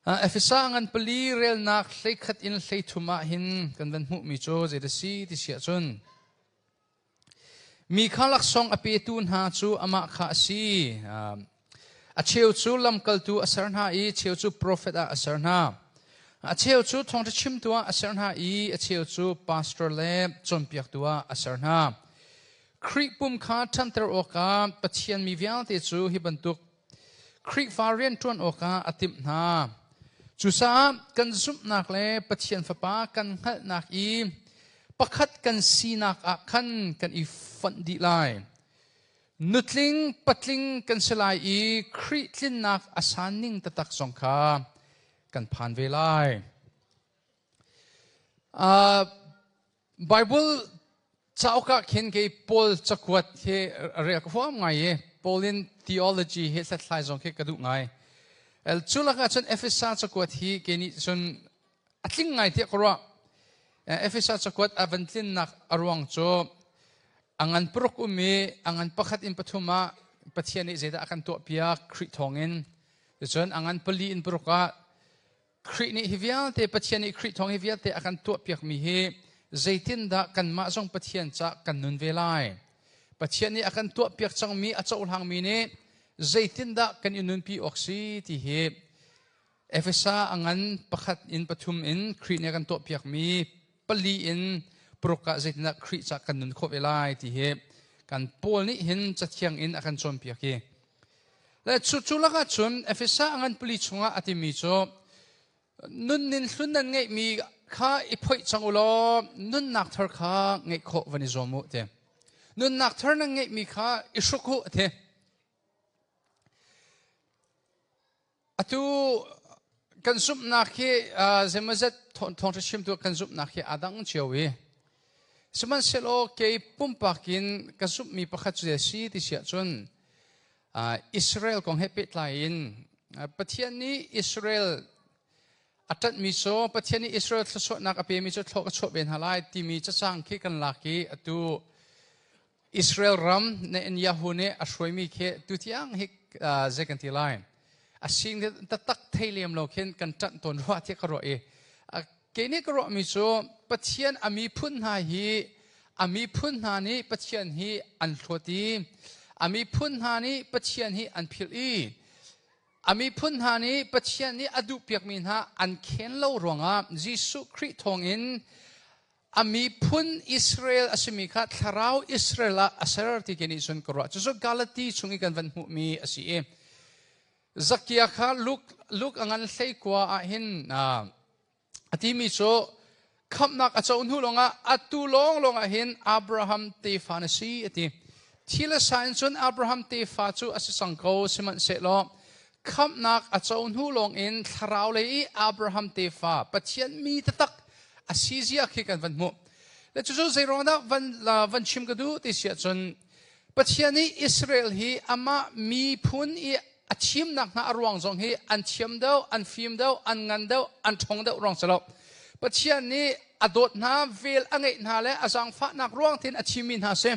Efesa ngan pali relnak hleikhat in hleithum ah hin kan van hmuhmi cu zei dah si ti si ahcun mi kha laksawng a petu hna cu amah kha a si. A cheu cu lamkaltu a ser hna i cheu cu profet ah a ser hna. A cheu cu thawngṭha chimtu ah a ser hna i a cheu cu pastor le cawnpiaktu ah a ser hna. Khrih pum kha ṭhanter awkah Pathian mi vialte cu hi bantuk Khrihfa rianṭuan awkah a timh hna. Cucaah kan zumhnak le Pathian Fapa kan hngalhnak i pakhat kan sinak ah khan kan i fonh dih lai. Nutling patling kan si lai i Khrih tlinnak a san ning taktak zong kha kan phan ve lai. Bible cauk ah khin kei Paul cakuat hi rel ka huam ngai i Paul in theology hi hlathlai zong khi ka duh ngai. Cu lakah cun Efesa cakuat hi kei nih cun a tling ngai tiah ka ruah. Efesa cakuat a van tlinnak a ruang cu a ngan paruk um i a ngan pakhat in pathum ah Pathian nih zeidah a kan tuahpiak Khrih thawngin. Cun a ngan pali in paruk ah Khrih nih hi vialte Pathian nih Khrih thawng hi vialte a kan tuahpiakmi hi zeitindah kanmah zong Pathian cah kan nun ve lai? Pathian nih a kan tuahpiak cangmi a cohlangmi nih zeitindah kan i nunpi awk si ti hi Efesa a ngan pakhat in pathum in Khrih nih a kan tuahpiakmi pali in paruk ah zeitindah Khrih cah kan nun khawh ve lai ti hi kan Paul nih hin cathiang in a kan cawnpiak hi. Le cu cu lakah cun Efesa a ngan pali chungah a timi cu nunnin hlun nan ngeihmi kha i phoih cang u law nunnak thar kha ngeih khawh van i zuam u ti. Nunnak thar nan ngeihmi kha i hruk u ti. Atu kan zumhnak hi zeimawzat thawngṭha chimtu kan zumhnak hi aa dang cio i sihmanhsehlaw kei pumpak in ka zumhmi pakhat cu si ti si ahcun Israel kong he pehtlai in Pathian nih Israel a ṭanhmi cu Pathian nih Israel thluachuahnak a pemi cu thlawh ka chuah ve hna lai timi cacang khi kan lak i atu Israel ram Netanyahu nih a hruaimi khi tutiang hi zei kan ti lai a sing taktak thei lem lo khin kan ṭanh tawn rua tiah ka ruah i kei nih ka ruahmi cu Pathian a miphun hna hi a miphun hna nih Pathian hi an hlawt i a miphun hna nih Pathian hi an philh i a miphun hna nih Pathian nih a duhpiakmi hna an khen lo ruangah Jesuh Khrih thawngin A miphun Israel a simi kha thlarau Israel ah a ser ti ke nih cun ka ruah. Cucu Galati chung i kan van hmuhmi a si i Zakia kha Luke, Luke a ngan hleikua ah hin a timi cu khamhnak a co hnu lawngah atu lawnglawng ah hin Abraham tefa na si a ti. Thil a sa in cun Abraham tefa cu a si cang ko sihmanhsehlaw khamhnak a co hnu lawng in thlarau lei i Abraham tefa Pathian mi taktak a si zia khi kan van hmuh. Le cucu zeiruang dah van, van chim ka duh ti si ahcun Pathian nih Israel hi amah miphun i a thimnak hna a ruang zong hi an thiam deuh, an fim deuh, an ngan deuh, an ṭhong deuh ruang si lo. Pathian nih a dawt hna, vel a ngeih hna le a zaangfahnak ruang tin a thimmi hna si.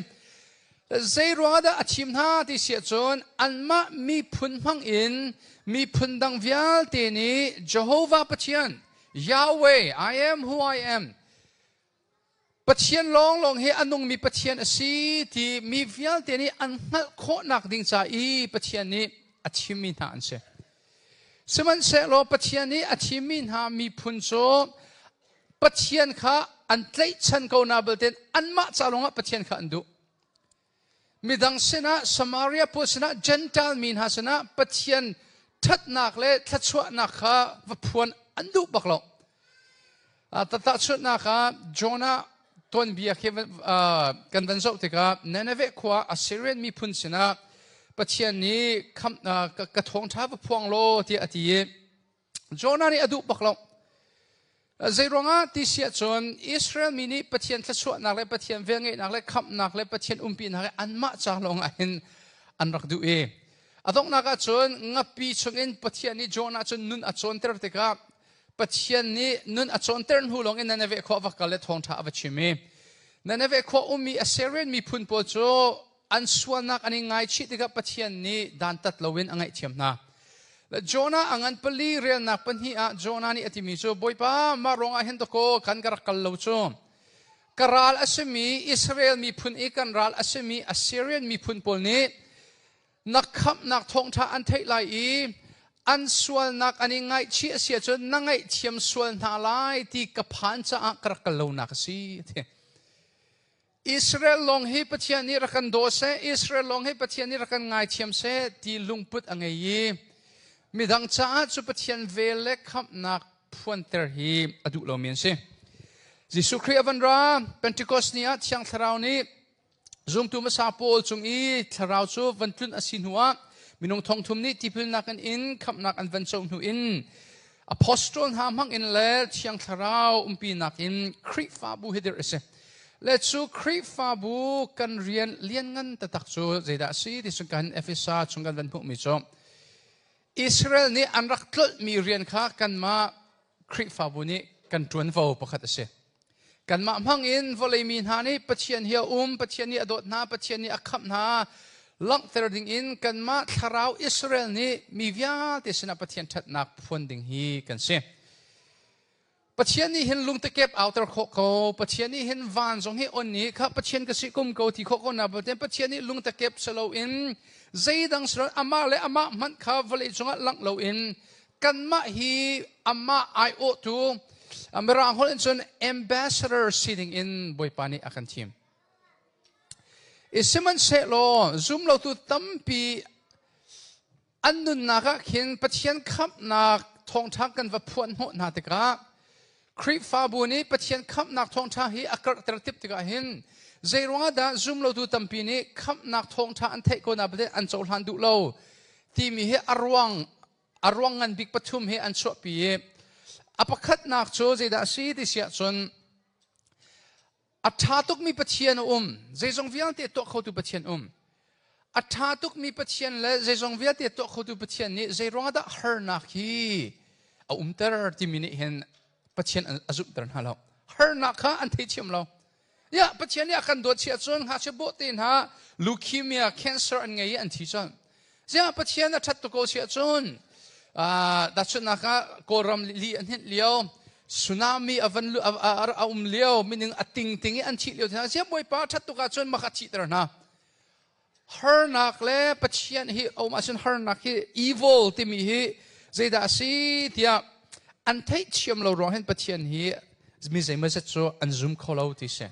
Zei ruangah dah a thim hna ti si ahcun anmah miphun hmang in miphun dang vialte nih Jehovah Pathian Yahweh I am who I am Pathian lawnglawng hi a nungmi Pathian a si ti mi vialte nih an hngalh khawhnak ding ca i Pathian nih a thimmi hna an si. Sihmanhsehlaw Pathian nih a thimmi hna miphun cu Pathian kha an tlaihchan ko na balten anmah ca lawngah Pathian kha an duh. Midang sinah Samaria pawl sinah Gentile mi hna sinah Pathian ṭhatnak le thluachuahnak kha va phuan an duh bak lo. Tahchunhnak ah Jonah tuanbia khi kan van zoh tikah Nineveh khua Assyrian miphun sinah Pathian nih ka thawngṭha va phuang law tiah a ti i Jonah nih a duh bak lo. Zeiruangah ti si ahcun Israel mi nih Pathian thluachuahnak le Pathian velngeihnak le khamhnak le Pathian umpinak le anmah ca lawng ah hin an rak duh i a donghnak ahcun ngapi chungin Pathian nih Jonah cu nun a cawnter tikah Pathian nih nun a cawnter hnu lawng in Nineveh khua va kal le thawngṭha a va chim i Nineveh khua ummi Assyrian miphun pawl cu an sualnak an i ngaichih tikah Pathian nih dantat loin a ngaihthiam hna. Le Jonah a ngan pali relnak pahnih ah Jonah nih a timi cu Bawipa mah ruangah hin dakaw kan ka rak kal lo cu ka ral a simi Israel miphun i kan ral a simi Assyrian miphun pawl nih na khamhnak thawngṭha an theih lai i an sualnak an i ngaihchih a si ahcun na ngaihthiam sual hna lai ti ka phan caah ka rak kal lonak a si a ti. Israel lawng hi Pathian nih rak kan daw seh, Israel lawng hi Pathian nih rak kan ngaithiam seh ti lungput a ngei i midang caah cu Pathian vel le khamhnak phuanter hi a duh lomi an si. Jesuh Khrih a van ra, Pentecost ni ah Thiang Thlarau nih zumtu hmasa pawl cung i Thlarau cu van tlun a si hnuah minung thongthum nih tipilnak an in khamhnak an van co hnu in Apostol hna hmang in le Thiang Thlarau umpinak in Khrihfabu hi dirh a si. Le cu Khrihfabu kan rian lianngan taktak cu zeidah a si ti chung kan Efesa chung kan van hmuhmi cu Israel nih an rak tlolhmi rian kha kanmah Khrihfabu nih kan ṭuanvo pakhat a si. Kanmah hmang in vawlei mi hna nih Pathian hi a um, Pathian nih a dawt hna, Pathian nih a khamh hna langhter ding in kanmah thlarau Israel nih mi vialte sinah Pathian ṭhatnak phuan ding hi kan si. Pathian nih hin lungtekep auter khawh ko. Pathian nih hin van zong hi on nih kha Pathian ka si kum ko ti khawh ko na Pathian Pathian nih lungtekep si loin zeidang si amah le amah hmanh kha vawlei cungah langh loin kanmah hi amah aiawhtu Mirang holh in cun ambassador si ding in Bawipa nih a kan thim. Sihmanhsehlaw zumlotu tampi an nunnak ah khin Pathian khamhnak thawngṭha kan va phuan hnawh hna tikah Khrihfabu nih Pathian khamhnak thawngṭha hi a karhter tip tikah hin zeiruangah dah zumlotu tampi nih khamhnak thawngṭha an theih ko na Pathian an cohlan duh lo timi hi a ruang a ruang ngan bik pathum hi an chuahpi i a pakhatnak cu zeidah a si ti si ahcun a ṭha tukmi Pathian a um zeizong vialte tuah khotu Pathian um a ṭha tukmi Pathian le zeizong vialte tuah khotu Pathian nih zeiruangah dah harnak hi a umter timi nih hin Pathian a zumhter hna lo harnak kha an theithiam lo Ya Pathian nih a kan dawt si ahcun ngakchia bawhte hna leukemia cancer an ngei i an thi cun. Ziah Pathian a ṭhat tuk ko si ahcun tahchunhnak ah Kawlram li a hninh lio tsunami a van a um lio mining a tingting i an thih lio hna ziah Bawipa a ṭhat tuk ahcun maka thihter hna. Harnak le Pathian hi a um ahcun harnak hi evil timi hi zeidah a si tiah an theihthiam lo ruang hin Pathian hi mi zeimawzet cu an zum kho lo ti si.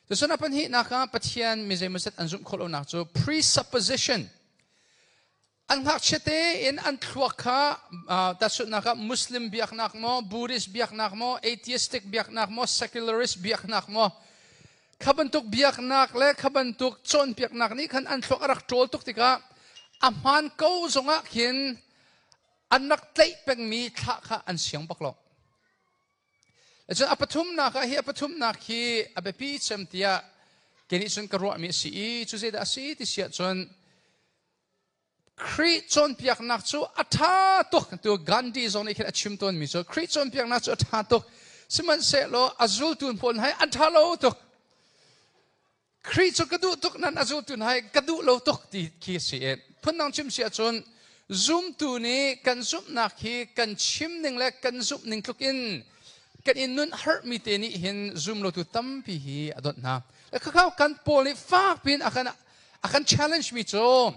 Cun a pahnihnak ah Pathian mi zeimawzet an zumh khawh lonak cu presupposition An ngakchia tein an thluak kha tahchunhnak ah Muslim biaknak maw, Buddhist biaknak maw, atheistic biaknak maw, secularist biaknak maw, kha bantuk biaknak le kha bantuk cawnpiaknak nih khan an thluak a rak ṭawl tuk tikah a hmaan ko zongah khin an rak tlaih pengmi thlah kha an siang bak lo. Cun a pathumnak ah hi a pathumnak hi a biapi cem tiah kei nih cun ka ruahmi a si i cu zeidah a si ti si ahcun Khrih cawnpiaknak cu a ṭha tuk. Tu Gandhi zong nih khin a chim tawnmi cu Khrih cawnpiaknak cu a ṭha tuk. Sihmanhsehlaw a zultu pawl hna hi an ṭha lo tuk. Khrih cu ka duh tuk nan a zultu hna hi ka duh lo tuk ti khi a si i phundang chim si ahcun zumtu nih kan zumhnak hi kan chim ning le kan zumh ning tluk in kan i nun harhmi te nih hin zumlotu tampi hi a donh hna. Khakha kan Paul nih fak piin a kan a kan challenge mi cu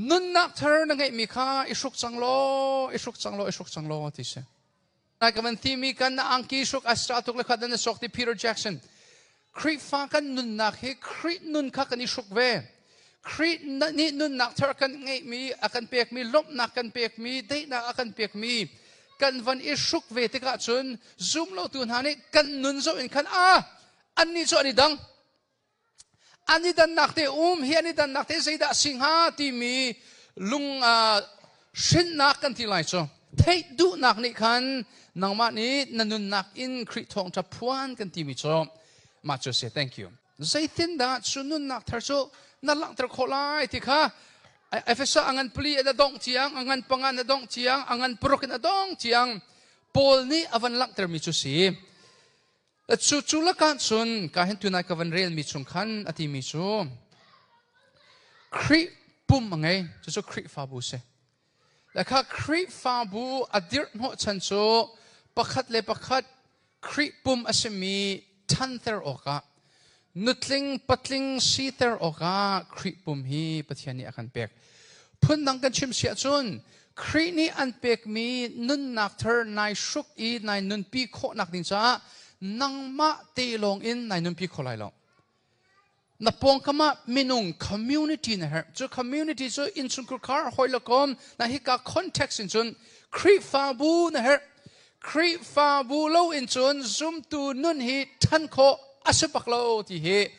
nunnak thar na ngeihmi kha i hruk cang law i hruk cang law i hruk cang law ti si nai ka van timi kan na angki hruk astra tuk le khat na sok ti Peter Jackson Khrihfa kan nunnak hi Khrih nun kha kan i hruk ve Khrih nih nunnak thar kan ngeihmi a kan pekmi lawmhnak kan pekmi daihnak a kan pekmi kan van i hruk ve tikah cun zum lotu hna nih kan nun zoh in khan a annih cu an i dang An i dannak te um hi an i dannak te zeidah a si hnga timi lung hrinnak kan ti lai cu. Theih duhnak nih khan nangmah nih na nunnak in Khrih thawngṭha phuan kan timi cu mah cu si. Thank you. Zeitindah cu nunnak thar cu na langhter khawh lai ti kha Efesa a ngan pali in a dongh tiang, a ngan panga in a dongh tiang, a ngan paruk in a dong tiang Paul nih a van langhtermi cu si. Cu cu lakah cun ka hin tunai ka van relmi chung khan a timi cu Khrih pum a ngei cucu Khrihfabu si. Le kha Khrihfabu a dirh hnawhchan cu pakhat le pakhat Khrih pum a simi ṭhanter awkah nutling patling siter awkah Khrih pum hi Pathian nih a kan pek. Phundang kan chim si ahcun Khrih nih an pekmi nunnak thar nai hruk i nai nunpi khawhnak ding caah nangmah te lawng in nai nunpi kho lai lo. Na pawngkam ah minung community na herh. Cu community cu innchungkhar khar hawi le kom na hika context in cun Khrihfabu na herh. Khrihfabu lo in cun zumtu nun hi ṭhan khawh a si bak lo ti hi.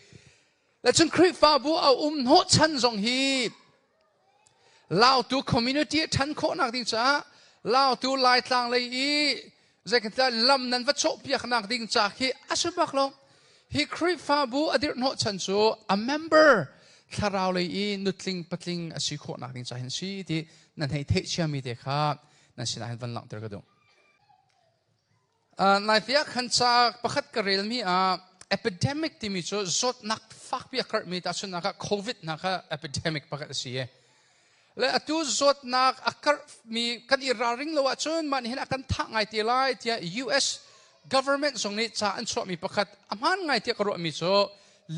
Le cun Khrihfabu a um hnawhchan zong hi Lautu community a ṭhan khawhnak ding caah Lautu Laitlang lei i zeitintiah lam nan va cawhpiaknak ding ca khi a si bak lo. Hi Khrihfabu a dirh hnawhchan cu a member thlarau lei i nutling patling a si khawhnak ding ca hin si ti nan hei theih ciami te kha nan sinah hin van langhter ka duh. Nai te ah khan ca pakhat ka relmi ah epidemic timi cu zawtnak fakpi a karhmi tahchunhnak ah COVID hna kha epidemic pakhat a si i le atu zawtnak a karhmi kan i ralring lo ahcun mah nih hin a kan thah ngai te lai tiah US government zong nih ca an chuahmi pakhat a hmaan ngai tiah ka ruahmi cu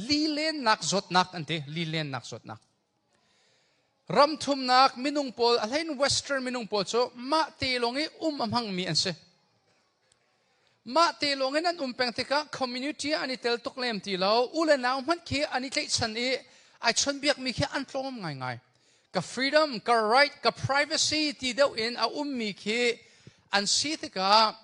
lilennak zawtnak an ti lilennak zawtnak Ram thumnak minung pawl, a hlein Western minung pawl cu mah te lawng i um a hmangmi an si. Mah te lawng in an um peng tikah community ah an i tel tuk lem ti lo. U le nau hmanh khi an i tlaihchan i ai chawnhbiakmi khi an tlawm ngaingai. Ka freedom, ka right, ka privacy ti deuh in a ummi khi an si tikah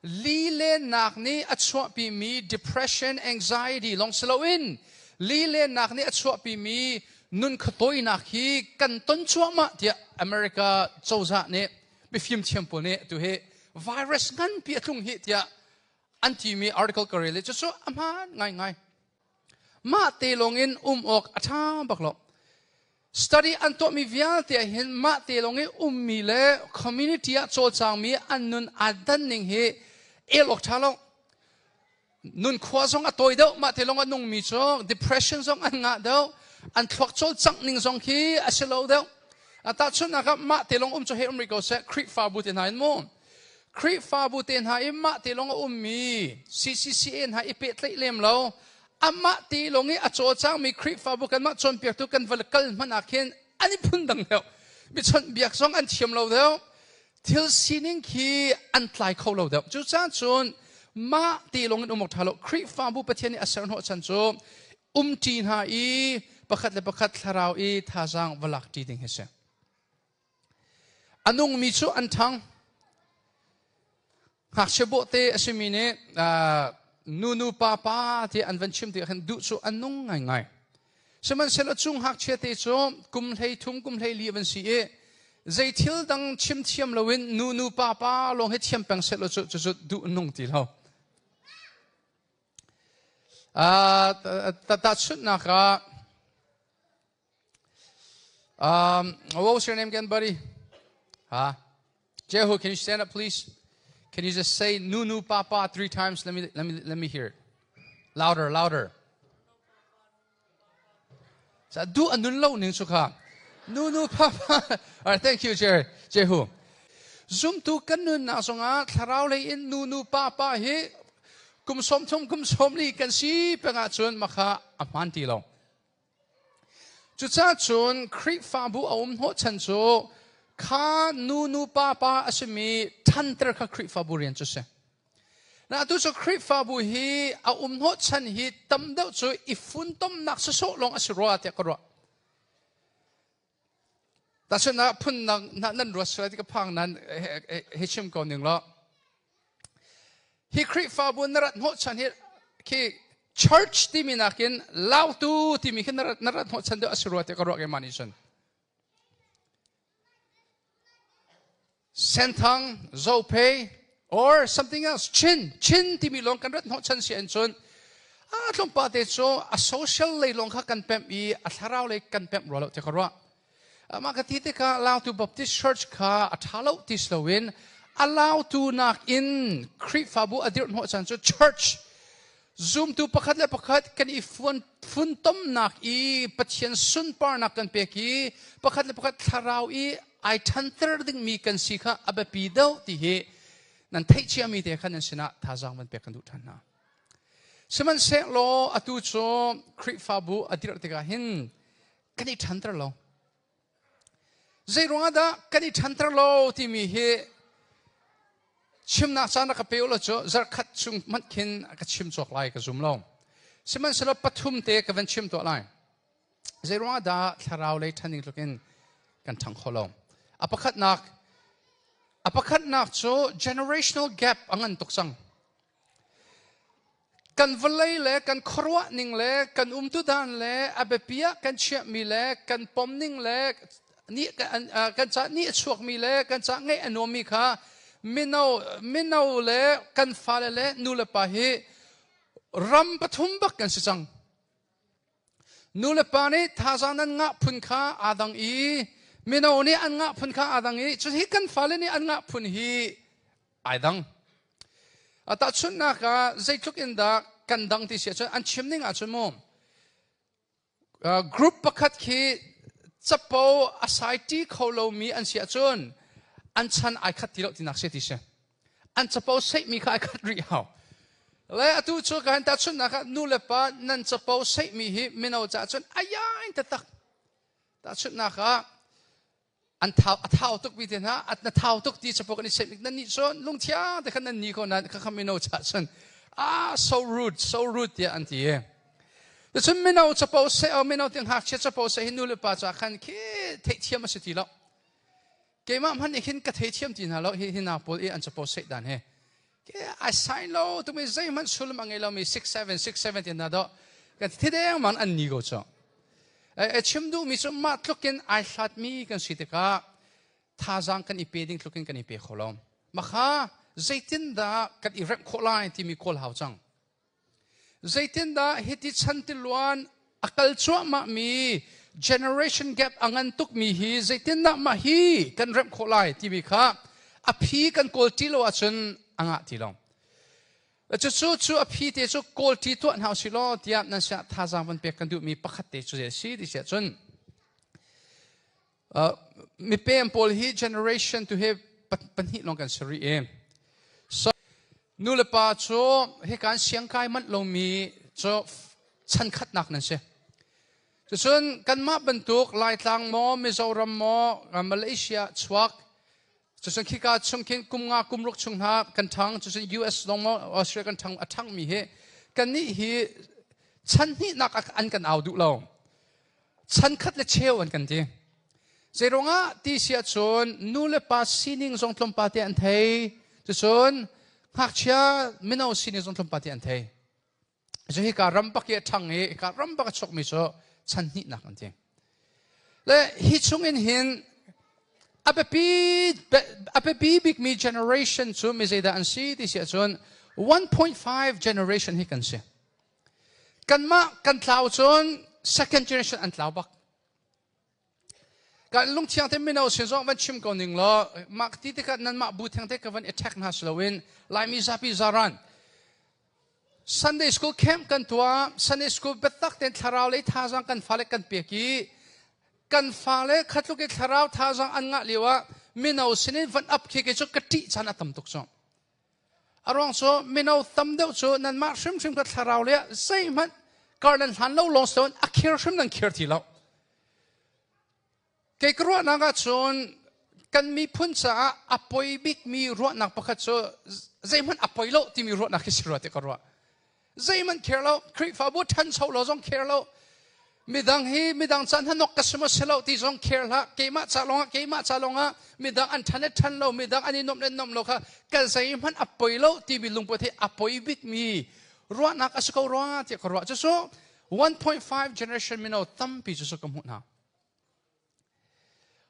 lilennak nih a chuahpimi depression, anxiety lawng si loin lilennak nih a chuahpimi nun khuatoinak hi kan ton cuahmah tiah America cozah nih mifim thiam pawl nih tu hi virus nganpi a tlung hi tiah an timi article ka rel i cucu a hmaan ngaingai. Mah te lawng in um awk a ṭha bak lo. Study an tuahmi vialte ah hin mah te lawng i ummi le community ah cawlcangmi an nun aa dan ning hi el awk ṭha lo. Nun khua zong a tawi deuh, mah te lawng a nungmi cu depression zong an ngah deuh, an thluak cawlcangh ning zong khi a si lo deuh. Tahchunhnak ah mah te lawng um cu hei um rih ko seh, Khrihfabu te hna in mu. Khrihfabu te hna i mah te lawng a ummi CCCA hna i pehtlaih lem lo amah te lawng i a cawlcangmi Khrihfabu kanmah cawnpiaktu kan va kal hmanh ah khin an i phundang deuh mi chawnhbiak zong an thiam lo deuh thil sining khi an tlai kho lo deuh cucaah cun mah te lawng in um awk ṭha lo Khrihfabu Pathian nih a ser hnawh chan cu umṭi hna i pakhat le pakhat thlarau i thazaang va lak ṭi ding hi si. A nungmi cu an ṭhang. Ngakchia bawhte a simi nih nunu pa pa ti an van chim tikah khan duh cu an nung ngaingai. Sihmanhsehlaw cu ngakchia te cu kum 13 kum 14 van si i zei thil dang chim thiam loin nunu pa pa lawng hi thiam peng sehlaw cu cucu duh nung ti lo. Tahchunhnak ah What was your name again, buddy? Huh? Jehu, can you stand up, please? Can you just say "Nunu Papa" three times? Let me, let me, let me hear it. Louder, louder. Du anun lo ning sukha. Nunu Papa. All right, thank you, Jerry. Jehu. Zumtu kan nun na zongah thlarau lei in nunu papa hi kum 30 kum 40 kan si pengah cun makha a hman ti lo. Cucaah cun Khrihfabu a um hnawhchan cu kha nu pa pa a simi ṭhanter kha Khrihfabu rian cu si. Na atu cu Khrihfabu hi a um hnawhchan hi tam deuh cu i funtomnak sawsawh lawng a si rua tiah ka ruah. Tahchunhnak phun nan ruat sual ti ka phang nan hi chim ko ning law. Hi Khrihfabu na rat hnawhchan hi khi church timi nakin lautu timi khi na rat na rat hnawhchan deuh a si rua tiah ka ruah keimah nih cun. Senthang, Zophei, or something else, Chin, Chin timi lawng kan rat hnawhchan si an cun a tlawmpa te cu a social lei lawng kha kan pemh i a thlarau lei kan pemh rua lo tiah ka ruah. Mah ka ti tikah Lautu Baptist Church kha a ṭha lo ti si loin a lautu nakin Khrihfabu a dirh hnawh caan cu church zumtu pakhat le pakhat kan i funtomnak i Pathian sunparnak kan pek i pakhat le pakhat thlarau i Ai ṭhanter dingmi kan si kha a biapi deuh ti hi nan theih ciami te kha nan sinah thazaang van pek kan duh ṭhan hna. Sihmanhsehlaw atu cu Khrihfabu a dirh tikah hin kan i ṭhanter lo. Zei ruangah dah kan i ṭhanter lo timi hi chimnak caan rak ka pe u law cu zarhkhat chung hmanh khin ka chim cawk lai ka zum lo. Sihmanhsehlaw pathum te ka van chim tuah lai. Zei ruangah dah thlarau lei ṭhan ding tluk in kan ṭhang kho lo? A pakhatnak, a pakhatnak cu generational gap a ngan tuk cang. Kan vawlei le kan khuaruah ning le kan umtu dan le a biapi ah kan chiahmi le kan pom ning le ni kan ca ni a chuakmi le kan ca ngeih a nuammi kha mino mino le kan fale le nu le pa hi ram pathum bak kan si cang. Nu le pa nih thazaang nan ngah phun kha aa dang i mino nih an ngah phun kha aa dang i cu hi kan fale nih an ngah phun hi ai dang. A tahchunhnak ah zeitluk in dah kan dang ti si ahcun an chim ning ahcun mu group pakhat khi capo a sai ṭi kho lomi an si ahcun an chan ai khat ti lo tinak si ti si. An capo seihmi kha ai khat rih hau. Le atu cu ka han tahchunhnak ah nu le pa nan capo seihmi hi mino caah cun ayain taktak. Tahchunhnak ah an thau a thau tuk mi te hna at na thau tuk ti capo kan i seih nan nih cun lungthiang te khan nan ni ko nan kha kha mino caah cun ah so rude so rude tiah an ti. Cun mino capo seh mino te ngakchia capo seh hi nu le pa caah khan khi theihthiam a si ti lo. Keimah hmanh nih khin ka theithiam ti hna lo hi hi hna pawl i an capo seih dan hi. I sign lo tumi zeihmanh sullam a ngei lomi 6 7 6 7 ti hna dawh kan thi dengmang an ni ko cu. E chim duhmi cu mah tluk in ai hlatmi kan si tikah thazaang kan i pe ding tluk in kan i pe kho lo. Makha zeitindah kan i remh khawh lai timi kawl hau cang. Zeitindah hiti chan tiluan a kal cuahmahmi generation gap a ngan tukmi hi zeitindah mah hi kan remh khawh lai timi kha a phi kan kawl ti lo ahcun a ngah ti lo. Cucu cu a phi te cu kawl ti tuah hna usih law tiah nan sinah thazaang van pek kan duhmi pakhat te cu a si ti si ahcun mipem pawl hi generation tu hi pahnih lawng kan si rih i so nu le pa cu hikan siangkai manh lomi cu chan khatnak nan si. Cucun kanmah bantuk Laitlang maw, Mizoram maw, Malaysia chuak, cucun khika chung khin kum nga kum ruk chung hna kan ṭhang, cucun US zong maw Australia kan ṭhang a ṭhangmi hi kannih hi chan hnihnak an kan au duh lo. Chan khat le cheu an kan ti. Zeiruangah ti si ahcun nu le pa sining zong tlawmpal te an thei. Cucun ngakchia mino sining zong tlawmpal te an thei. Cu hika ram bak i a ṭhang i hika ram bak a chuakmi cu chan hnihnak an ti. Le hi chungin hin a biapi a biapi bikmi generation cu mi zeidah an si ti si ahcun 1.5 generation hi kan si. Kanmah kan tlau cun second generation an tlau bak. Kan lungthiang te mino sin zong van chim ko ning law mah ti tikah nanmah bu theng te ka van attack hna si loin Laimi zapi zaran Sunday school camp kan tuah Sunday school biatak tein thlarau lei thazaang kan fale kan pek i kan fale khatluk i thlarau thazaang an ngah lio ah mino sinin van up khi ke cu ka ṭih caan a tam tuk cu. A ruang cu mino tam deuh cu nanmah hrimhrim ka thlarau le ah zeihmanh kar nan hlan lo lawng si loin a khir hrim nan khir ti lo. Kei ka ruahnak ahcun kan miphun caah a poi bikmi ruahnak pakhat cu zeihmanh a poi lo timi ruahnak hi si rua ti ka ruah. Zeihmanh care lo, Khrihfabu ṭhancho lo zong care lo, midang hi midang ca hnanok ka si maw si lo ti zong care hlah. Keimah ca lawngah keimah ca lawngah midang an ṭhan le ṭhan lo, midang an i nuamh le nuamh lo kha ka zeihmanh a poi lo timi lungput hi a poi bikmi ruahnak a si ko rua tiah ka ruah. Cucu 1.5 generation mino tampi cu cu ka hmuh hna.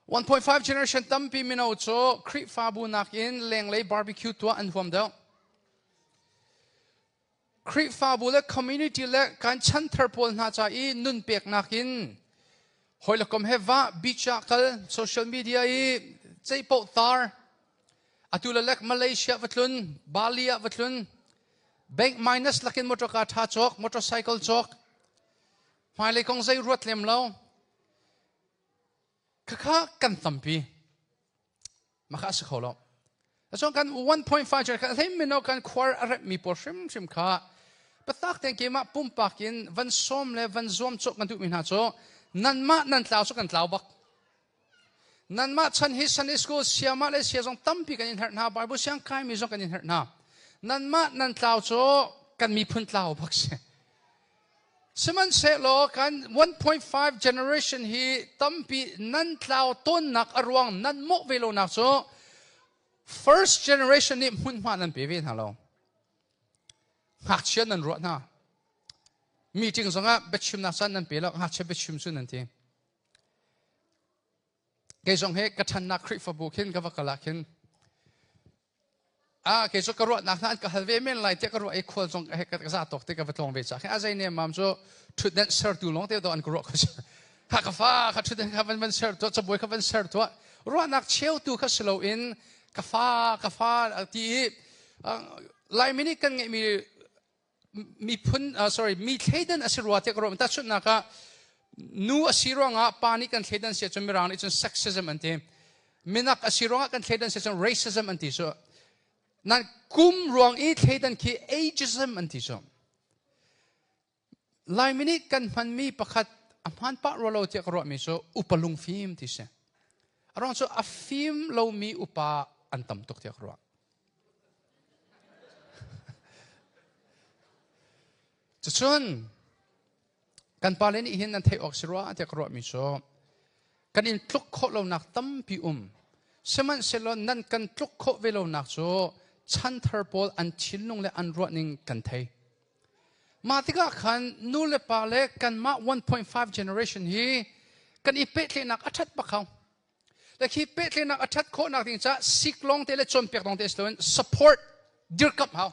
1.5 generation tampi mino cu Khrihfabu nakin lenglei barbecue tuah an huam deuh. Khrihfabu le community le kan chanthar pawl hna ca i nun peknak in hawi le kom he va beach ah kal social media i ceipoh tar atu le lek Malaysia va tlun Bali ah va tlun bank minus lakin motor car tha cawk motorcycle cawk hmailei kong zei ruat lem lo khakha kan tampi. Mah kha a si kho lo. Cun kan 1.5 chen kha hlei mino kan khuar a remmi pawl hrimhrim kha biatak tein keimah pumpak in van sawm le van zuam cawh kan duhmi hna cu nanmah nan tlau cu kan tlau bak. Nanmah chan hi Sunday school siamah le sia zong tampi kan in herh hna, Bible siang kaimi zong kan in herh hna. Nanmah nan tlau cu kan miphun tlau bak si. Sihmanhsehlaw kan 1.5 generation hi tampi nan tlau tawnnak a ruang nan mawh ve lonak cu first generation nih hmunhma nan pe ve hna lo. Ngakchia nan ruah hna. Meeting zongah biachimnak caan nan pe lo, ngakchia biachim cu nan ti. Kei zong hi ka ṭhannak Khrihfabu khin ka va kal ah khin ah kei cu ka ruahnak hna an ka hal ve men lai tiah ka ruah i khual zong he ka za tawk te ka va tlawng ve ca khin a zei nemmam cu ṭhutdenh sertu lawng te do an ka ruah kho si kha ka fa kha ṭhutdenh kha van van ser tuah cabuai kha van ser tuah ruahnak cheutu kha si loin ka fa ka fa ti i Laimi nih kan ngeihmi miphun sorry mi thleidan a si rua tiah ka ruah tahchunhnak ah nu a si ruangah pa nih kan thleidan si ahcun mirang nih cun sexism an ti minak a si ruangah kan thleidan si ahcun racism an ti cu nan kum ruang i thleidan khi ageism an ti cu Laimi nih kan hmanmi pakhat a hmaan pah rua lo tiah ka ruahmi cu upa lungfim ti si a ruang cu a fim lomi upa an tam tuk tiah ka ruah Cucun kan pale nih hin nan theih awk si rua tiah ka ruahmi cu kan in tluk khawh lonak tampi um. Sihmanhsehlaw nan kan tluk khawh ve lonak cu chanthar pawl an thinlung le an ruahning kan thei. Mah tikah khan nu le pa le kanmah 1.5 generation hi kan i pehtlaihnak a ṭhat bak hau. Le khi pehtlaihnak a ṭhat khawhnak ding caah sik lawng te le cawnpiak lawng te si loin support dirkamh hau.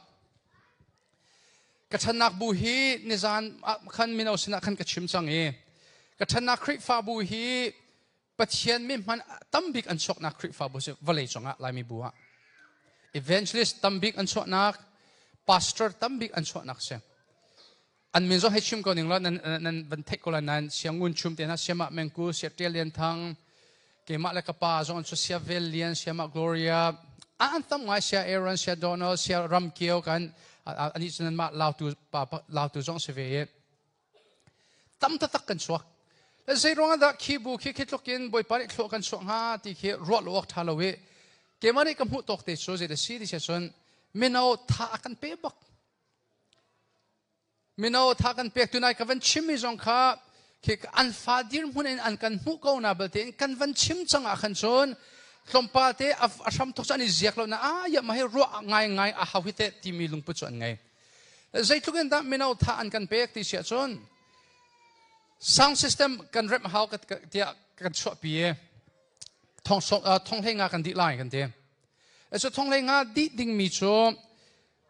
Ka ṭhannak bu hi nizan ah khan mino sinah khan ka chim cang i ka ṭhannak Khrihfabu hi Pathian mi hman tambik an chuaknak Khrihfabu si vawlei cungah Laimi bu ah evangelist tambik an chuahnak pastor tambik an chuahnak si. An min zong hei chim ko ning law nan nan van theih ko lai nain Siangun Chum te hna Siamah Mengku Sia Ṭial Lian Thang keimah le ka pa zong an cu Sia Vel Lian Siamah Gloria an tam ngai Sia Aaron Sia Donald Sia Ram Kio kan anih cu nanmah Lautu pa Lautu zong si ve i tam taktak kan chuak le zei ruangah dah khi bu khi khi tluk in Bawipa nih thlua kan chuah hnga ti khi ruah lo awk ṭha lo i keimah nih ka hmuh tawk te cu zei da si ti sia cun mino tha a kan pe bak Mino tha kan pek tunai ka van chimmi zong kha khi an fa dirhmun in an kan hmuh ko na balte in kan van chim cang ah khan cun tlawmpal te a hram thok cu an i ziak lo na a ya ma hi ruah ngai ngai a hau hi te timi lungput cu an ngei zeitluk in dah mino tha an kan pek ti siah cun sound system kan remh hau tiah kan chuahpi i thong thong hlei nga kan dih lai kan ti cu thong hlei nga dih dingmi cu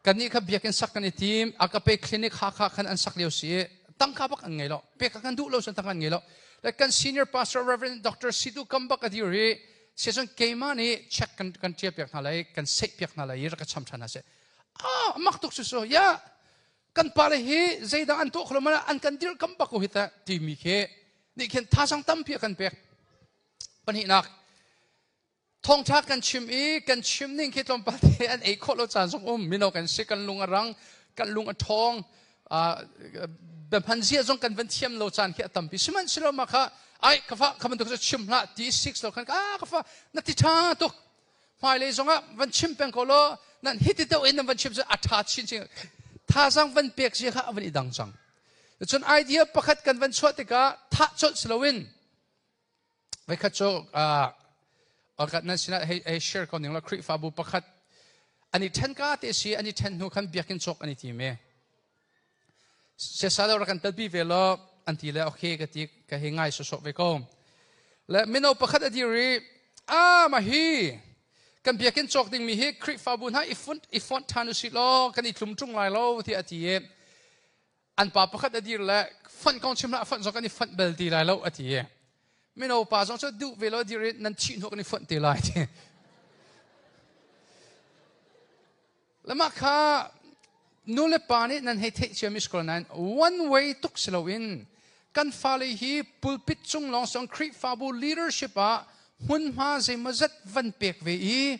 Kannih kha biakinn sak kan i tim. Agape Clinic Hakha khan an sak lio si i tangka bak an ngei lo. Pek kan duh lo cun tangka an ngei lo. Le kan senior pastor Reverend Dr. Situ Kam bak a dir i siacun keimah nih check kan kan ṭial piak hna lai, kan seih piak hna lai i rak ka cham ṭhan hna seh. Ah, mak tuk cu su. Ya, kan pale hi zeidang an tuah kholo mana an kan dirhkam bak ko hi ta timi khi nih khin thazang tampi a kan pek. Pahnihnak, Thawngṭha kan chim i kan chim ning khi tlawmpal te an ei khawh lo caan zong um. Mino kan si, kan lung a rang, kan lung a ṭhawng. Biahman zia zong kan van thiam lo caan khi a tampi. Sihmanhsehlaw mah kha ai ka fa kha bantuk cu chim hlah ti six lo khan ah ka fa na ti ṭha tuk. Hmailei zongah van chim peng ko law nan hiti deuh in nan van chim cu a ṭha chinchin. Thazaang van pek zia kha a van i dang cang. Cun idea pakhat kan van chuah tikah thah colh si loin Voikhat cu nan sinah hei share ko ning law Khrihfabu pakhat an i ṭhen ka te si an i ṭhen hnu khan biakinn cawk an i tim i siasal rak kan telpi ve law an ti le okay ka ti ka hei ngai sawsawh ve ko le mino pakhat a dir i ah mah hi kan biakinn cawk dingmi hi Khrihfabu hna i funt i fonh ṭhan usih law kan i tlum ṭung lai lo tiah a ti i An pa pakhat a dir le fonh kong chim hlah fonh zong kan i fonh bal ti lai lo a ti i mino pa zong cu duh ve lo dir i nan thih hnu kan i fonh te lai ti. Le mah kha nu le pa nih nan hei theih ciami si ko nain one way tuk si loin kan fale hi pulpit cung lawng song Khrihfabu leadership ah Hmunhma zeimawzat van pek ve i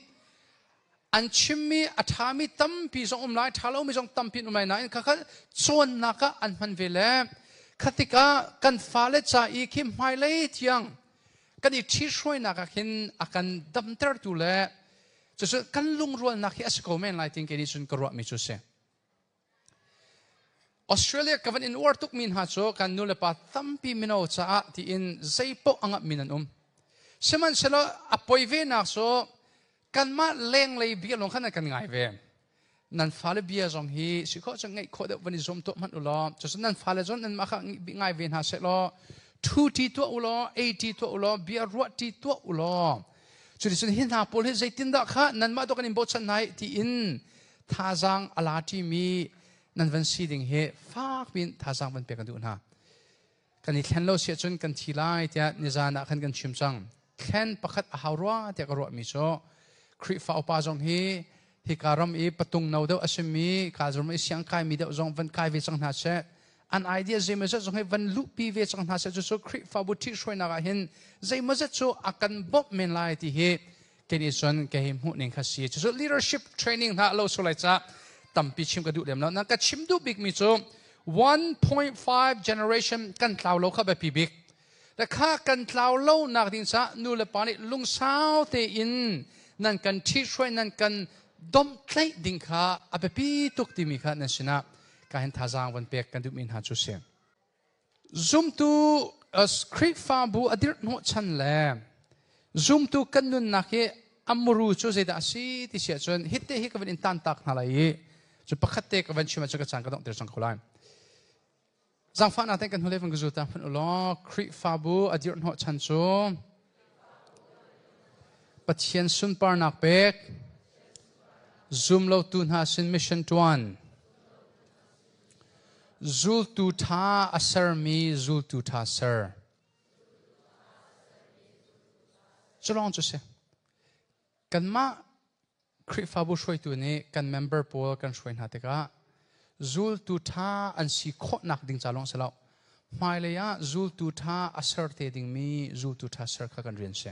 an chimmi a ṭhami tampi zong um lai, ṭha lomi zong tampi an um lai nain khakha cawnnak ah an hman ve le kha tikah kan fale ca i khi hmailei tiang kan i ṭhithruainak ah khin a kan damtertu le cucu kan lungrualnak hi a si ko men lai tiin kei nih cun ka ruahmi cu a si. Australia ka van in uar tukmi hna cu kan nu le pa tampi mino caah tiin zeipaoh a ngamhmi nan um. Sihmanhsehlaw a poi ve nak cu kanmah lenglei bia lawng khan an kan ngai ve. Nan fale bia zong hi si khawh cu ngaih khawh deuh van i zuam tuah hmanh u law cucu nan fale zong nanmah kha ngai ve hna seh law thu ṭi tuah u law ei ṭi tuah u law bia ruah ṭi tuah u law cuticun hi hna pawl hi zeitindah kha nanmah dawh kan in bochan hna tiin thazaang a la ṭimi nan van si ding hi fak piin thazaang van pek kan duh hna. Kan i thlen lo si ahcun kan thi lai tiah nizan ah khan kan chim cang. Thlen pakhat a hau rua tiah ka ruahmi cu Khrihfa upa zong hi hika ram i patung no deuh a simi ka ram i siang kaimi deuh zong van kai ve cang hna seh an idea zeimawzat zong hi van luhpi ve cang hna seh cu Khrihfabu ṭhithruainak ah hin zeimawzat cu a kan bawmh men lai ti hi kei nih cun kei hmuh ning kha si cucu leadership training hna lo sulai ca tampi chim ka duh lem lo nan ka chim duh bik mi cu 1.5 generation kan tlau lo kha biapi bik le kha kan tlau lo nak ding ca nu le pa nih lungsau tein nan kan ṭhithruai nan kan domhtlaih ding kha a biapi tuk timi kha nan sinah ka hin thazaang van pek kan duhmi hna cu si. Zumtu Khrihfabu a dirh hnawhchan le zumtu kan nunnak hi a muru cu zeidah a si ti si ahcun hite hi ka van in tantak hna lai i cu pakhat te ka van chim ahcun ka caan ka donghter cang ko lai. Zaangfahnak tein kan hnulei van ka zul ta hmanh u law Khrihfabu a dirh hnawhchan cu Pathian sunparnak pek zumlotu hna sin mission ṭuan Zultu ṭha a sermi zultu ṭha ser. Cu lawng cu si. Kanmah Khrihfabu hruaitu nih kan member pawl kan hruai hna tikah zultu ṭha an si khawhnak ding ca lawng si lo. Hmailei ah zultu ṭha a ser te dingmi zultu ṭha ser kha kan rian si.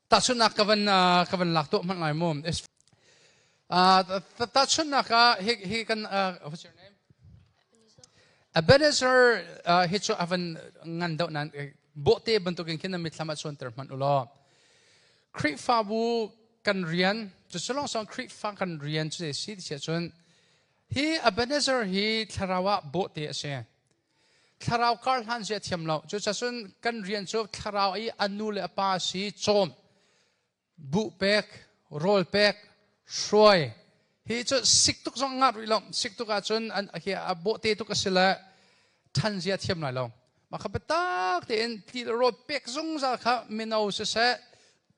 Tahchunhnak ka van ka van lak tuah hmanh lai mu. Tahchunhnak ah hi hi kan what's your name? Ebenezer hi cu a van ngan deuh nan bawhte bantukin khin na mitthlam ah chuanter hmanh u law. Khrihfabu kan rian cu sulong song Khrihfa kan rian cu si ti cun hi Ebenezer hi thlarau ah bawhte a si. Thlarau kar hlan si a thiam lo. Cucacun kan rian cu thlarau i a nu le a pa si cawm, buh pek, rawl pek, hruai. Hi cu sik tuk zong ngah rih lo. Sik tuk ahcun an hi a bawhte tuk a si le ṭhan zia thiam lai lo. Mah kha biatak tein ti le rawl pek zungzal kha mino siseh,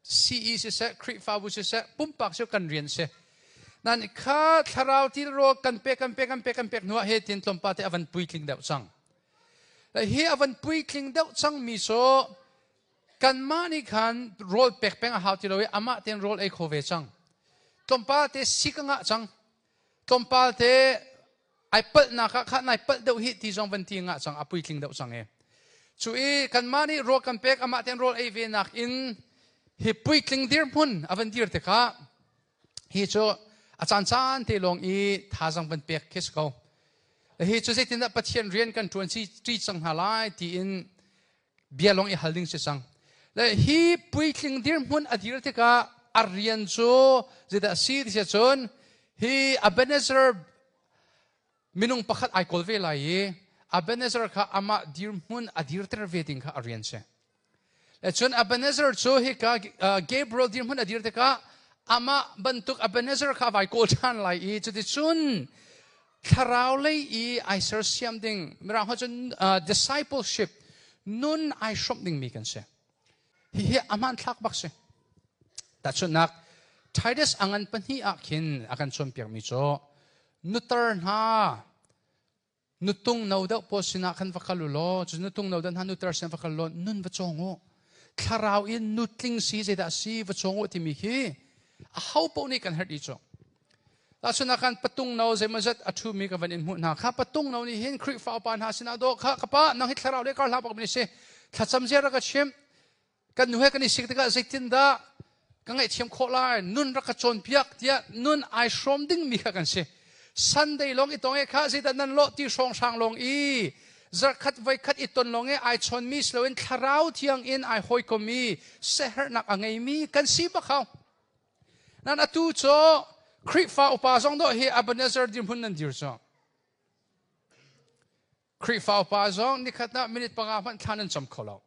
CE siseh, Khrihfabu siseh, pumpak cu kan rian si. Nan kha thlarau tilrawl kan pek kan pek kan pek kan pek hnuah he tin tlawmpal te a van puitling deuh cang. Hi a van puitling deuh cang mi cu kanmah nih khan rawl pek peng a hau ti lo i amah tein rawl ei kho ve cang. Tlawmpal te sik a ngah cang. Tlawmpal te ai palhnak ah kha nai palh deuh hi ti zong van ti ngah cang a puitling deuh cang e. Cu i kanmah nih rawl kan pek amah tein rawl ei ve nak in hi puitling dirhmun a van dir tikah Hi cu a caancaan te lawng i thazaang van pek khi si ko. Hi cu zeitindah Pathian rian kan ṭuan ṭi cang hna lai tiin bia lawng i hal ding si cang. Le hi puitling dirhmun a dir tikah a rian cu zeidah a si ti si cun hi Ebenezer minung pakhat ai kawl ve lai i Ebenezer kha amah dirhmun a dirter ve ding kha a rian si. Cun Ebenezer cu hika Gabriel dirhmun a dir tikah amah bantuk Ebenezer kha a vai kawl ṭhan lai i cuticun thlarau lei i ai sersiam ding mirang holh cun discipleship nun ai hrawmh dingmi kan si. Hihi a hmanthlak bak si. Tahchunhnak Titus a ngan pahnih ah khin a kan cawnpiakmi cu nutar hna Nutung no deuh pawl sinah khan va kal u law, cu nutung no deuh hna nutar sin va kal law, nun va cawng u. Thlarau in nutling si zeidah si va cawng u timi khi a ho paoh nih kan herh dih cu. Tahchun ah khan patung no zeimawzat a ṭhumi ka van in hmuh hna. Kha patung no nih hin Khrihfa upa hna sinah dawh kha ka pa nang hi thlarau le kar hlah bak mi si. Thlacam ziara ka chimh. Kan nu he kan i sik tikah zeitindah ka ngaihthiam khawh lai, nun rak ka cawnpiak tiah nun ai hrawm dingmi kha kan si. Sunday lawng i tong e kha zeidah nan lawh ti hrawnghrang lawng i zarkhat voikhat i ton lawng i ai chawnmi si loin thlarau thiang in ai hawikom i sehernak a ngeimi kan si bak hau. Nan atu cu Khrihfa upa zong dawh hi Ebenezer dirhmun nan dir cu. Khrihfa upa zong nikhat ah minute panga hmanh thla nan cam kho lo.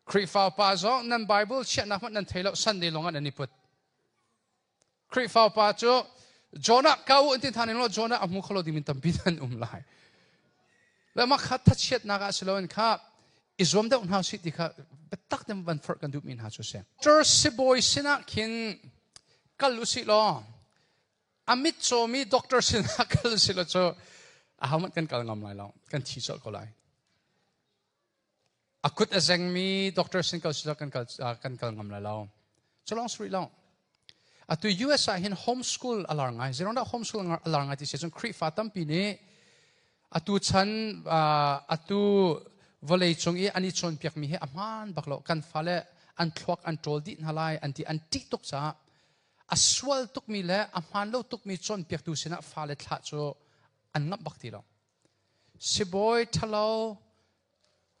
Khrihfa upa zong nan Bible chiahnak hmanh nan thei lo, Sunday lawng ah nan i put. Khrihfa upa cu Jonah ka u an ti than in lo Jonah a hmu kho lo ding tampi nan um lai. Le mah kha thachiatnak ah si loin kha i zuam deuh hna usih ti kha biatak tein van forh kan duhmi hna cu si. Church sibawi sinah khin kal usih law a mit cawmi doctor sinah kal usih law cu ahohmanh kan kal ngam lai lo, kan thi colh ko lai. A kut a zengmi doctor sin kal sila kan kal kan kal ngam lai lo. Cu lawng si rih lo. Atu US ah hin homeschool a lar ngai. Zeirong dah homeschool a lar ngai ti si cun Khrihfa tampi nih atu chan atu vawlei cung i an i cawnpiakmi hi a hmaan bak lo. Kan fale an thluak an ṭawl dih hna lai an ti an ṭih tuk caah a sual tukmi le a hmaan lo tukmi cawnpiaktu sinah fale thlah cu an ngamh bak ti lo. Sibawi ṭhalo,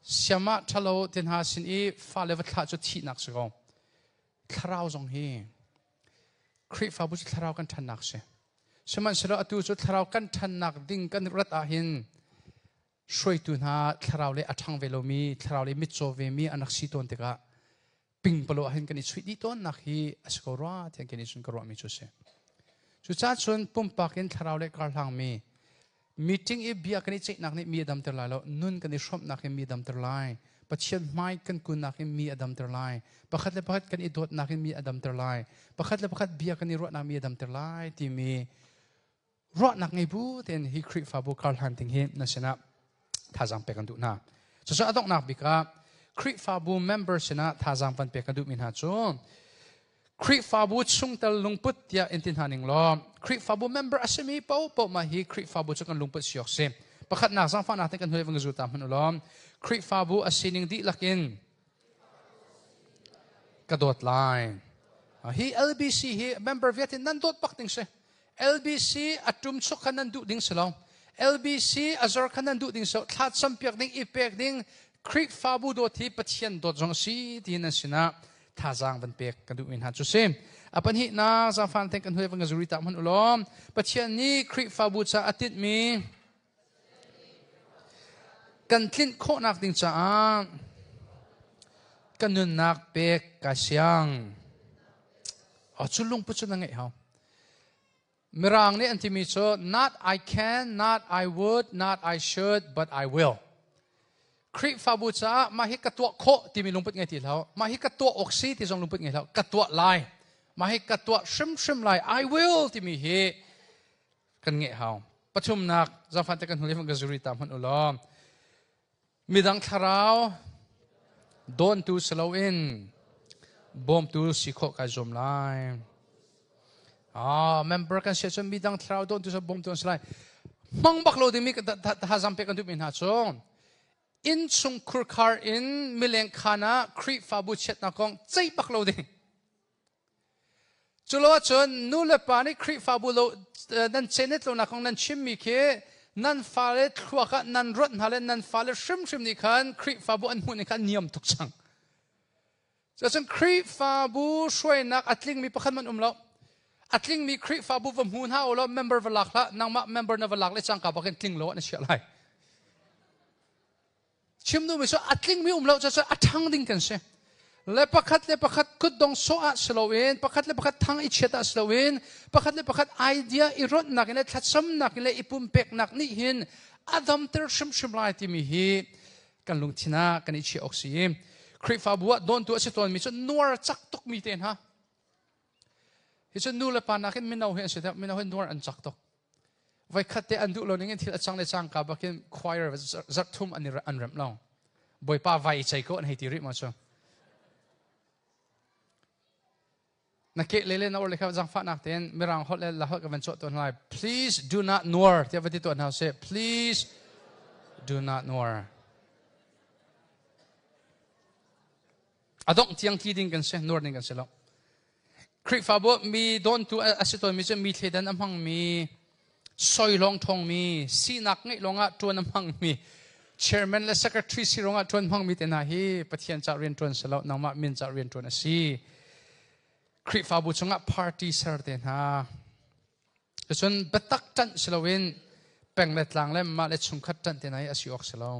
siamah ṭhalo te hna sin i fale va thlah cu thihnak si ko. Thlarau zong hi Khrihfabu cu thlarau kan ṭhannak si. Sihmanhsehlaw atu cu thlarau kan ṭhannak ding kan rat ahhin hruaitu hna thlarau le a ṭhang ve lomi, thlarau le mitcaw vemi an rak si tawn tikah pingpalo ahhin kan i chuih dih tawnnak hi a si ko rua tiah kan i cun ka ruahmi cu a si. Cucaah cun pumpak in thlarau le karhlangmi meeting i bia kan i ceihnak nih mi a damter lai lo, nun kan i hrawmhnak in mi a damter lai, Pathian hmai kan kunnak in mi a damter lai, pakhat le pakhat kan i dawtnak in mi a damter lai, pakhat le pakhat bia kan i ruahnak mi a damter lai timi ruahnak ngei bu tein hi Khrihfabu karhlan ding hi na sinah thazaang pek kan duh hna. Cucu a donghnak bik ah Khrihfabu member sinah thazaang van pek kan duhmi hna cu Khrihfabu chungtel lungput tiah in ti hna ning law Khrihfabu member a simi paohpaoh mah hi Khrihfabu cu kan lungput si awk si. Pakhatnak zaangfahnak te kan hui van zu ta hmanh u law Khrihfabu a sining dihlak in ka dawt lai. Hi LBC hi member vialte nan dawt bak ding si. LBC a tum chuk kha nan duh ding si lo. LBC a zor kha nan duh ding si lo. Thla campiak ding, i pek ding, Khrihfabu dawt hi Pathian dawt zong si ti nan sinah thazaang van pek kan duhmi hna cu si. A pahnihnak zaangfan ten kan hui van ka zuri ta hmanh u law Pathian nih Khrihfabu ca a tinhmi Kan tlinh khawhnak ding caah ka nunnak pek ka siang. Cu lungput cu na ngeih hau. Mirang nih an timi cu not I can, not I would, not I should, but I will. Khrihfabu caah mah hi ka tuah khawh timi lungput ngei ti hlah. Mah hi ka tuah awk si ti zong lungput ngei hlah. Ka tuah lai. Mah hi ka tuah hrimhrim lai. I will timi hi kan ngeih hau. Pathumnak zafan te kan hnu le ka zuri ta hmanh u law midang thlarau dawntu si loin bawmtu si khawh kai zuam lai. Ah, member kan si ahcun midang thlarau dawntu si bawmtu an si lai. Hmang bak lo dingmi thazaang pek kan duhmi hna cu innchung khurkhar in mileng khaan ah Khrihfabu chiatnak kong ceih bak lo ding. Culo ahcun nu le pa nih Khrihfabu lo nan cenet lonak kong nan chimmi khi nan fale thluak ah nan ruat hna le nan fale hrimhrim nih khan Khrihfabu an hmuh ning kha niam tuk cang. Cucun Khrihfabu hruainak a tlingmi pakhat man um lo. A tlingmi Khrihfabu va hmu hna u law member va lak hlah, nangmah member na va lak le cangka bakin tling lo ah na chiah lai. Chim duhmi cu a tlingmi um lo cu a ṭhang ding kan si. Le pakhat le pakhat kutdong sawh ah si loin, pakhat le pakhat thang i chiat ah si loin, pakhat le pakhat idea i ronhnak in le thlacamnak in le i pumpeknak nih hin a damter hrimhrim lai timi hi kan lungthin ah kan i chiah awk si. Khrihfabu ah dawntu a si tawnmi cu nuar cak tukmi te hna. Hi cu nu le pa nakin mino hi an si deuh. Mino hi nuar an cak tuk. Voikhat te an duh lo ning in thil a cang le cangka bakin choir zarh thum an an remh lo. Bawipa vai i cei ko an hei ti rih ma cu. Na ke le le na or le kha zangfahnak tein mirang holh le la holh ka van chuah tawn lai. Please do not nuar tiah va ti tuah hna sih. Please do not nuar. A dongh tiang tli ding kan si, nuar ding kan si lo. Khrihfabu mi dawntu a si tawnmi cu mi thleidan a hmangmi, soi lawng ṭhawngmi, sinak ngeih lawngah ṭuan a hmangmi, chairman le secretary si ruangah ṭuan hmangmi te hna hi Pathian ca rian ṭuan si lo, nangmah min ca rian ṭuan a si. Khrihfabu chungah party ser te hna. Cun biatak ṭanh si loin peng le tlang le mah le chungkhat ṭanh te hna hi a si awk si lo.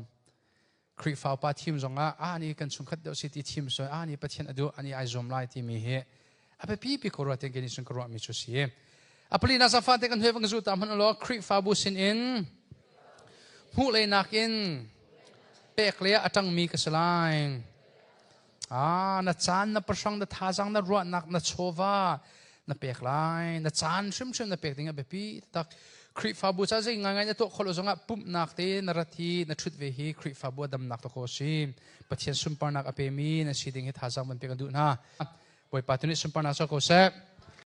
Khrihfa upa thim zongah a nih kan chungkhat deuh si ti thim soi a nih Pathian a duh ani ai zuam lai timi hi a biapi pi ko rua tiang kei cun ka ruahmi cu si. A pali na zafa te kan hui vang zu ta hmanh law Khrihfabu sin in hmuh lei nakin pek le a ṭangmi ka si lai. Ah, na caan na pahrang na thazang na ruahnak na chawva na pek lai. Na caan hrimhrim na pek ding a biapi tak. Khrihfabu ca zei ngaingai na tuah khawh lo zongah pumhnak te na rat hi na ṭhut ve hi Khrihfabu a damnak to ko si. Pathian sunparnak a pemi na si ding hi thazang van pek an duh hna. Bawipa tu nih sunparnak co ko seh.